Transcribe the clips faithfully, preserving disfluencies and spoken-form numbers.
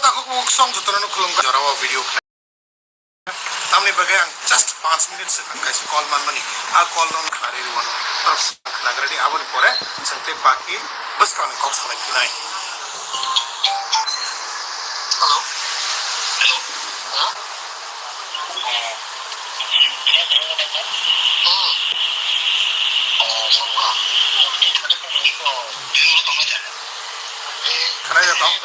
Takhuk bukhuk song jotono khulumkha. Jorao video khlai. Tamni bagwi ang just panch minute swkang kaisa call manmani. A call no khna rwi rwano. Khna rwdi aboni pore chwng tei baki bwskangni kok salai phinai. Hello. Hello. Khwnai da tong?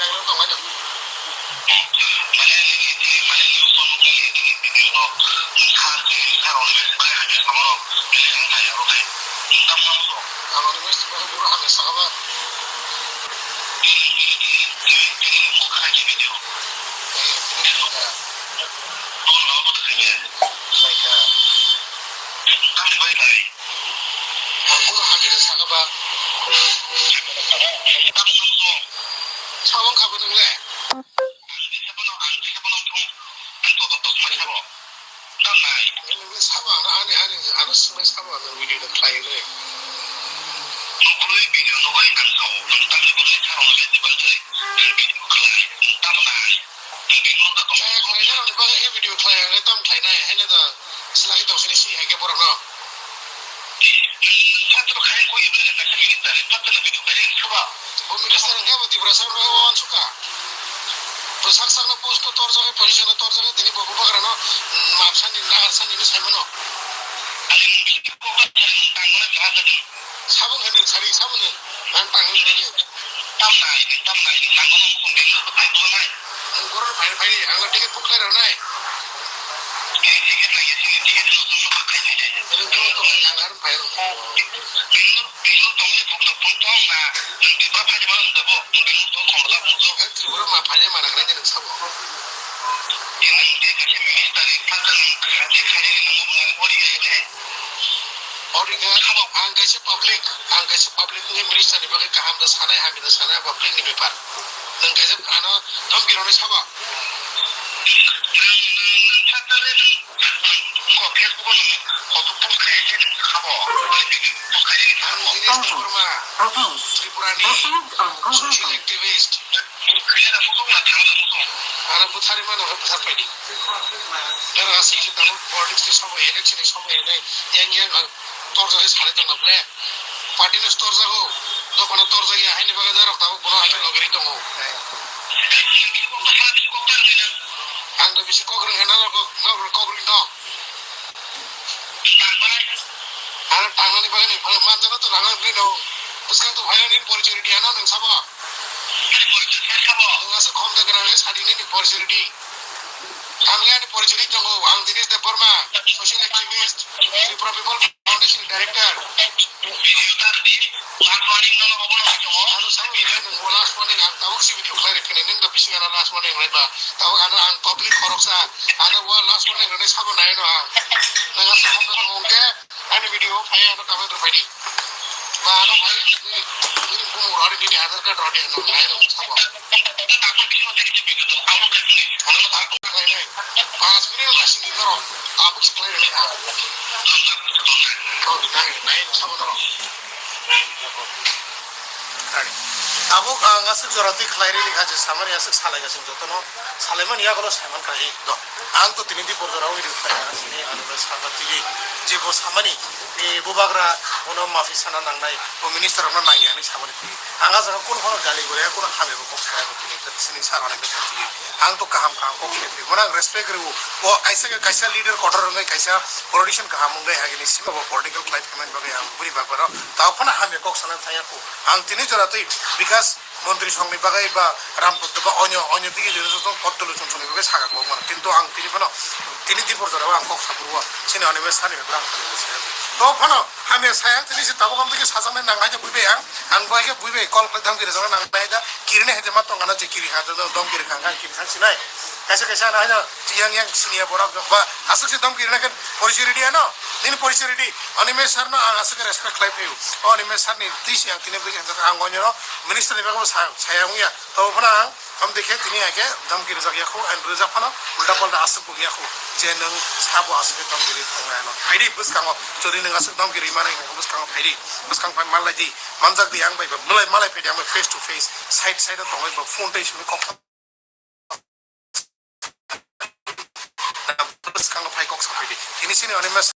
Ang kunu hamya saka ba. Sabong kha bo nung le. Nung le sabo ano ani ani ano sumai sabo ano video da khlai le. Nung kului video no bai ang sao, nung tang le bo le sao le di ba le video khlai, tamo nai. Kaya kaya ni bagwi video khlai ang tam khlai nai haino da selagi tong sini si hai ke borok no. Nung phatro khai koi ibu le nasa minister, phatro video khlai suba. O minister ang kaya Tiprasa no wan suka. To sak sak no post to tor jaga position no tor jaga tini bobo bagra no mapsani nagar sani ni sai mano. Sabung hwnwi sari, sabung hwn. Ang tang hwnwi sari. Tam nai, tam nai, tang hwnwi sari. Ang goror phai phai, ang ticket book khlai rwnai. Ticket nai, ticket, ticket, ticket, ticket. Ang ar phai rwnai. Bangalore, Bangalore tongwi book to phone tong na. Ang di ba phai ma ang dabo. Bangalore tong khong la book to. Ang Tripura ma phai ma na khlai de nang sabo. Yang ang de ka minister, phasan, ang de khai de nang mo, ang ori ga de. Ori ga, ang kaisa public, ang kaisa public ni minister ni bagwi kaham da sanai, hamya da sanai, public ni bepar. Nang kaisa ano dhamki rwnai sabo. Nang, nang, nang, phasan le nang, nang, Facebook o nang, photo post khai je nang sabo. Post khai je nang sabo. Ang Dinesh Debbarma, Tripura ni social activist. Ano bwtharwi mano hwnwi bwthar paidi. Nang aswk se tabuk politics ni somoy, election ni somoy hwnwi yang yang ang torjagwi salai tongna ble. Party no torjago, dophano torjak ya, haini bagwi norok tabuk bono hai khe logiri tongo. Ang no bisi kok rwngkha, norok kok rwng tong. Ang tangnani bagwi ni phano manjano to nang bini no. Bwskang to phaio nini porichori diya no nang sabo. Nang aswk khom da gwnang khe sadi nini porichori di. Ang le ani porichori tongo, ang Dinesh Debbarma, social activist, Tripura People Foundation director. Ano sabo nang last morning ang tabuk si video khlai rikini nini da bising ano last morning lai ba. Tabuk ano ang public khoroksa, ano wa last morning rwni sabo nai no ang. Nang aswk khom da tongo hwnkhe. Ani video phai ano comment rw phaidi. Ba ano phai ni, ni bumung rw ni, ni Aadhaar card rw ni ano nai rw sabo. Ano tak phai nai. Pas minute masih ni noro. Tabuk sekolah ni ha. Kau di nai, nai sabo noro. Tabuk ang aswk jora twi khlai rili kha je samani aswk salai gasing jotono. Salaimani yagono saiman kha hi do. Ang to tini di borjora wi ri khlai kha sini ano bai saka twi je bo samani ni bubagra ono mafi sana nangnai bo minister ono nangya ni samani twi. Ang a jaga kun hono gali gore kun hamya bo kok saya bo tini sini saka ni kok twi. Ang to kaham kaham kok saya twi. Mona ang respect ri o. Bo aisa kaisa leader kotor wngnai kaisa politician kaham wngnai agini sima bo political khlai thangmani bagwi ang buri bagwi ro. Tao phano hamya kok sana thaya ko. Ang tini jora twi because Montri songni bagwi ba Rampur ba onyo, onyo digi digi jotong pot dolo song songni bagwi sakha kwbangma. Kintu ang tini phano, tini dipor jorao ang kok saphuru o. Chini Animesh sani bwrang phano bwsai. To phano hamya sai ang tini se tabuk am digi sajaknai nang hai je buibai ang. Ang bai khe buibai call khlai dhamki rwjaknai nang hai da. Kirini hai je ma tong ano je kiri kha, dom kiri kha, ang kiri kha sinai. Kaisa kaisa ano hai no yang yang siniya borok ba aswk se dom kiri na khe porichori di ano. Nini porichori di. Animesh sir no ang aswk respect khlai phaio. O Animesh sir ni twi se ang tini bwkhe ang onyo no minister ni bagwi sa, saya wngya. To phano ang, am dekhe tini hai khe dhamki rwjak ya kho, and rwjak phano ulta palta aswk bo ya kho. Je nwng sabo aswk khe dhamki rwi thangnai ano. Phaidi bwskango, jodi nwng aswk dhamki rwi mani bwskango phaidi. Bwskang phai malai di, manjak di ang bai ba, malai, malai phaidi ang bai face to face, side side o tongwi ba phone tei simi kok. Tini sini Animesh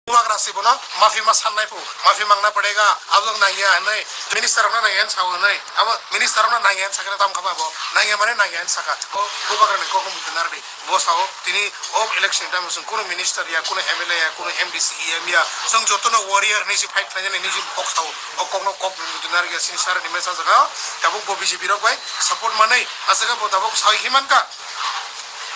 Bubagra si bono mafi ma sannai phu, mafi mangna padega, abo nangya hinwi, minister rokno nangya hinwi sao hinwi, abo minister rokno nangya hinwi sakhe tam kha ba bo, nangya mane nangya hinwi sakha, o Bubagra ni kok muitu nardi, bo sao tini o election time chwng kuno minister ya, kuno M L A ya, kuno M D C E M ya, chwng jotono warrior hinwi si fight khlainani hinwi si kok sao, o kokno kok muitu nardi ya, sini sar ni mesa jaga, tabuk bo B J P rok bai support manwi, aswk bo tabuk sai khe mankha.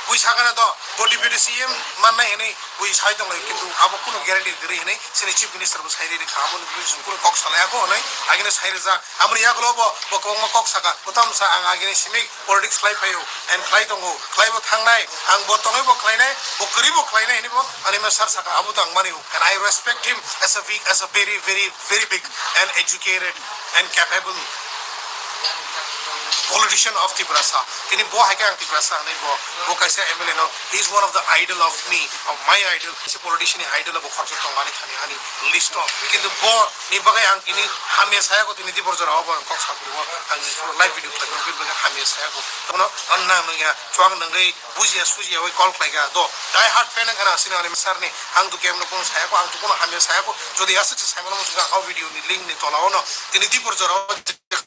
Bui sakha na to, bo deputy C M mannai hinwi bui sai tonglai, kintu abo kunu guarantee kwrwi hinwi chini chief minister bo sai riri kha, aboni bui chwng kunu kok salai ako hinwi agini sai rijak. Aboni yagulo bo, bo kwbangma kok saka, kwtam sa ang agini simi politics khlai phaio, and khlai tongo, khlai bo thangnai, ang bo tongwi bo khlainai, bo kwrwi bo khlainai hinwi bo ani ma sar saka, abo to ang mani o. And I respect him as a weak, as a very, very, very big and educated and capable politician of Tiprasa. Tini bo hai khe ang Tiprasa hinwi bo, bo kaisa M L A no. He is one of the idol of me, of my idol. Kaisa politician ni idol bo khoroksa tong ani thani ani list o. Kintu bo ni bagwi ang tini hamya saya ko tini Dibor jora o bo ang kok sa phuru o. Ang je live video khlai phuru bini bagwi hamya saya ko. Tono ang nang nang ya chuang nang ri bujiya sujiya oi call khlai kha. Do die hard fan ang khana sini ani sir ni. Ang tu kem no kono saya ko, ang tu kono hamya saya ko. Jodi aswk se sai mano mo sung ka video ni link ni tola o no. Tini Dibor jora o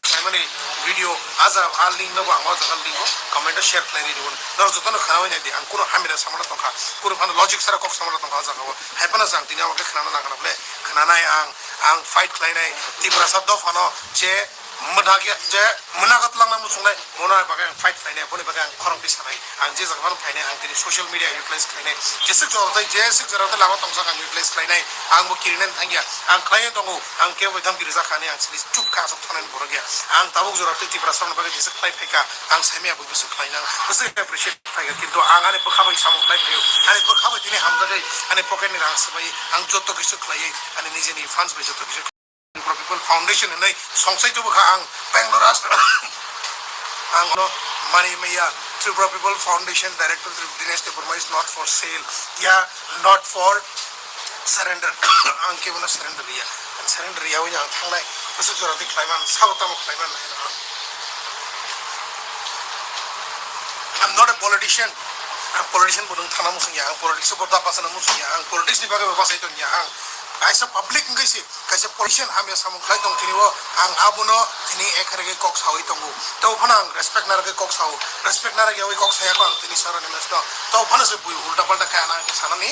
khlaimani video, aja a link no bo ang o jaga link o comment o share khlai ri dibo. Nor jotono khana bai nai di, ang kuno hamya samana tongkha, kuno phano logic sara kok samana tongkha o jaga o. Hai phano jang tini abo khe khana nang khana ble, khana nai ang, ang fight khlai nai Tiprasa dophano je mwnak ya, je mwnago twlangna muchungnai, bono bagwi ang fight khlai nai, boni bagwi ang khorang twi sanai. Ang je jaga phano phainai, ang tini social media utilize khlainai. Jeswk jora tei, jeswk jora tei lama tongsa ang utilize khlainai. Ang bo kirinani thangya. Ang khlaiwi tongo. Ang kebo dam kiri jakha hinwi ang sini chup kha, aswk thangnaini borok ya. Ang tabuk jora tei Tiprasa rokni bagwi jeswk khlai phaikha. Ang saimaya bo jeswk khlainai. Jeswk appreciate phaikha. Kintu ang ani bwkha bai samung khlai phaio. Ani bwkha bai tini hamjagwi ani pocket ni rang swbai ang joto kisa khlaiwi ani nijeni fans bai joto kisa Tripura People Foundation hinwi songsai tubu kha ang Bangalore as-, ang no mani maya Tripura People Foundation Director Tri-, Dinesh Debbarma is not for sale. Yeah, not for surrender. Ang kebono surrender ya. Ang surrender ya wini ang thangnai. Bwswk jora di khlaiman, sabo tamo khlaiman. I'm not a politician. Ang politician bo nung thana musung ya. Ang politics bo da pasana musung ya. Ang politics ni bagwi bo pasai ton ya. Ang kaisa public wngwi si. Kaisa politician hamya samung khlai tong tini o, ang abono tini ekha rwgwi kok saui tongo. Tei phano ang respect narwgwi kok sao, respect narwgwi kok saya ko ang tini sara ni mesno. Tei phano se bui ulta palta khe ana khe sanani.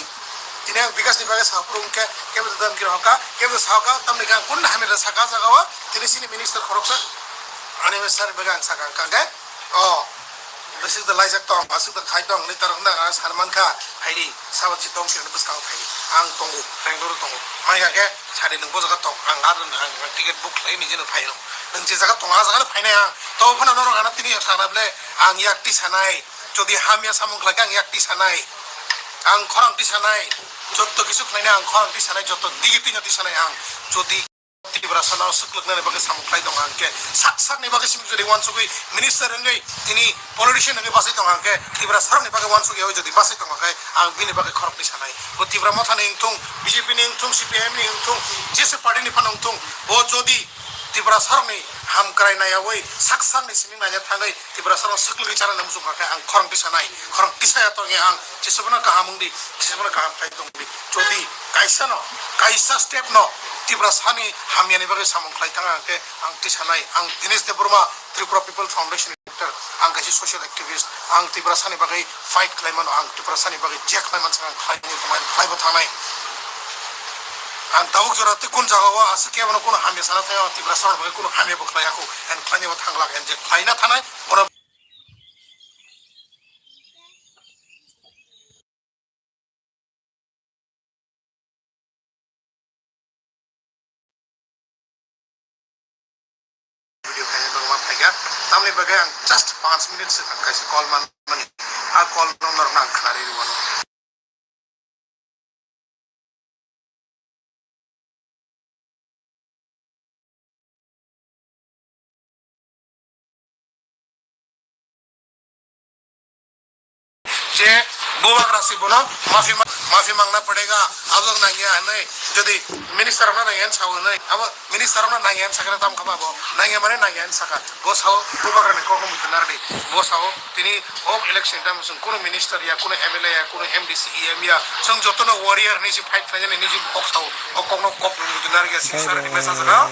Tini ang Bikash ni bagwi sa phuru hwnkhe kebo dam kir hoka, kebo sa hoka, tamni khe ang kun hamya saka jaga o, tini sini minister khoroksa ani sar bagwi ang saka ang kangkhe. Oh. Bwswk da laijak tong, aswk da khai tong, nwi torok na ang san mankha, phaidi, sabo je tong khe bwskango phaidi. Ang tongo, Bangalore tongo. Mani kha khe, sadi nwng bo jaga tong, ang ar ang ticket book khlai nijeno phai rw. Nwng je jaga tong, a jaga phainai ang. To phano norok ano tini sakna ble, ang yak tisanai. Jodi hamya samung khlai khe ang yak tisanai. Ang khorang tisanai. Jotto kisu khlainai ang khorang tisanai, jotto digi tino tisanai ang. Jodi Tiprasa no swklwknani bagwi samung khlai tongo, ang khe sak sakni bagwi simi jodi uansugwi minister wngwi tini politician wngwi bachai tongo, ang khe Tiprasa rokni bagwi uansugwi jodi bachai tongo khe ang bini bagwi khoroknwi sanai. Bo Tipra Mothani wngthung, B J P ni wngthung, C P I M ni wngthung, jesa party ni phano wngthung, bo jodi Tiprasa rokni hamkrai naiyawi sak sakni simi naina thangwi Tiprasa rok swklwgwi chana nang muchung kha khe ang khorang tisa nai, khorang tisa ya tongya ang, jesa bono kaham wngdi, jesa bono kaham khlai tongdi. Jodi kaisa no, kaisa step no Tiprasa ni hamya ni bagwi samung khlai thang ang khe ang tisa nai, ang Dinesh Debbarma, Tripura People Foundation Director, ang kaisa social activist, ang Tiprasa ni bagwi fight khlai mano, ang Tiprasa ni bagwi je khlai man ang khlai ni tongmani khlai bo thangnai. Ang tabuk jora tei kun jaga o aswk khe bono kuno hamya sana thangya, Tiprasa ni bagwi kuno hamya bo khlai ya kho, and khlai ni bo thang glak, and je khlai na thanai, bono video khaina bagwi ma phaikha. Tamni bagwi ang just panch minute swkang kaisa call manmani. A call no norokno ang khnari rwmani. Je bubagra si bono mafi ma-, mafi mangna padega, abo nangya hinwi, jodi minister rokno nangya hinwi sao hinwi, abo minister rokno nangya hinwi sakhe tam kha ba bo, nangya mane nangya hinwi sakha, bo sao bubagra ni kok muitu nar. Bo sao tini o election time sung kuno minister ya, kuno M L A ya, kuno M D C, E M ya, sung jotono warrior ni si fight khlainani ni si kok sao, o kok no kok no mujuna ya six sar ni message ga.